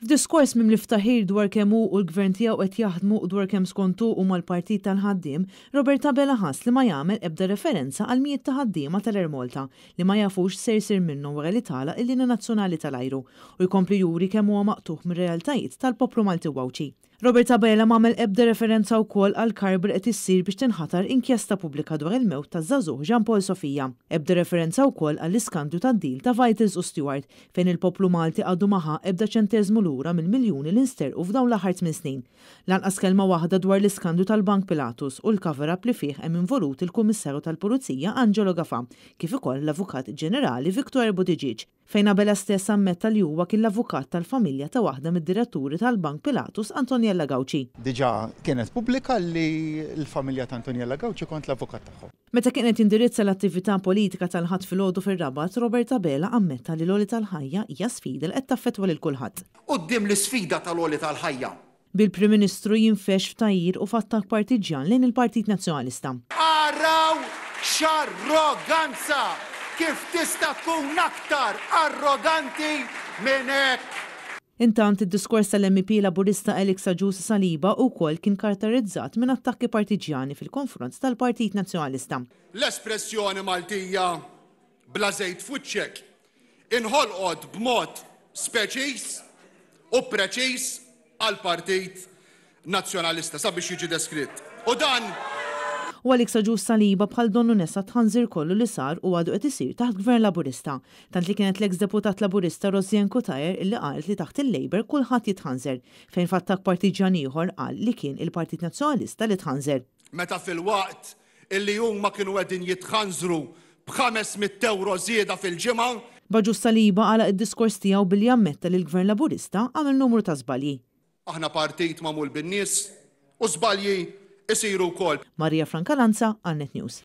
F'diskors mimli ftaħir dwar kemm hu u l-Gvern tiegħu qed jaħdmu u dwar kemm skont hu huma l-partit tal-ħaddiem, Robert Abela ħass li ma jagħmel ebda referenza għall-mijiet ta' ħaddiema tal-Air Malta li ma jafux x'ser jsir minnhom wara li tagħlaq il-linja nazzjonali tal-ajru u jkompli juri kemm huwa maqtugħ mir-realtajiet tal-poplu Malti u Għawdxi. Robert Abela m'għamel ebda referenza wkoll għall-karba li qed issir biex tinħatar inkjesta pubblika dwar il-mewt taż-żagħżugħ Jean Paul Sofia. Ebda referenza wkoll għall-iskandlu tad-deal ta' Vitals u Steward fejn il-poplu Malti għadu ma ħa ebda ċenteżmu lura mill-miljuni li nsterqu f'dawn l-aħħar tmien snin. Lanqas kelma waħda dwar l-iskandlu tal-Bank Pilatus u l-cover-up li fih hemm involut il-Kummissarju tal-Pulizija Angelo Gafà kif ukoll l-Avukat Ġenerali Victor Buttigieg. Fejn Abela stess ammetta li huwa kien l-avukat tal-familja ta' waħda mid-diretturi tal-Bank Pilatus Antoniella Gauci. Diġà kienet pubblika li l-familja ta' Antoniella Gauci kont l-avukat tagħhom. Meta kien qed jindirizza l-attività politika tal-Ħadd filgħodu fir-Rabat, Robert Abela ammetta li l-għoli tal-ħajja hija sfida li qed taffettwa lil kulħadd. Quddiem l-isfida tal-għoli tal-ħajja, Bil-Prim Ministru jinfexx f'tgħajjir u f'attakk partiġġjan lejn il-Partit Nazzjonalista. Araw x'arroganza! Kif tista' tkun aktar arroganti minn hekk? Intant, id-diskors tal-MEP Laburista Alex Agius Saliba wkoll kien karatterizzat minn attakki partiġġjani fil-konfront tal-Partit Nazzjonalista. L-espressjoni Maltija bla żejt f'wiċċek inħolqot b'mod speċiż u preċiż għall-Partit Nazzjonalista sabiex jiġi deskritt. U dan. U Alex Agius Saliba bħal donnu nesa t-tħanżir kollu li sar u għadu qed isir taħt Gvern Laburista. Tant li kienet l-eks Deputat Laburista Rosianne Cutajar illi qalet li taħt il-Labour kulħadd jitħanżer, fejn f'attakk partiġġjan ieħor qal li kien il-Partit Nazzjonalista li tħanżer. Meta filwaqt illi huma kienu qegħdin jitħanżru b'ħames mitt ewro żieda fil-ġimgħa. B'Agius Saliba għalaq id-diskors tiegħu billi ammetta li l-Gvern Laburista għamel numru ta' żbalji. Aħna partit magħmul bin-nies u żbalji jsiru wkoll. Maria Francalanza għal Net News.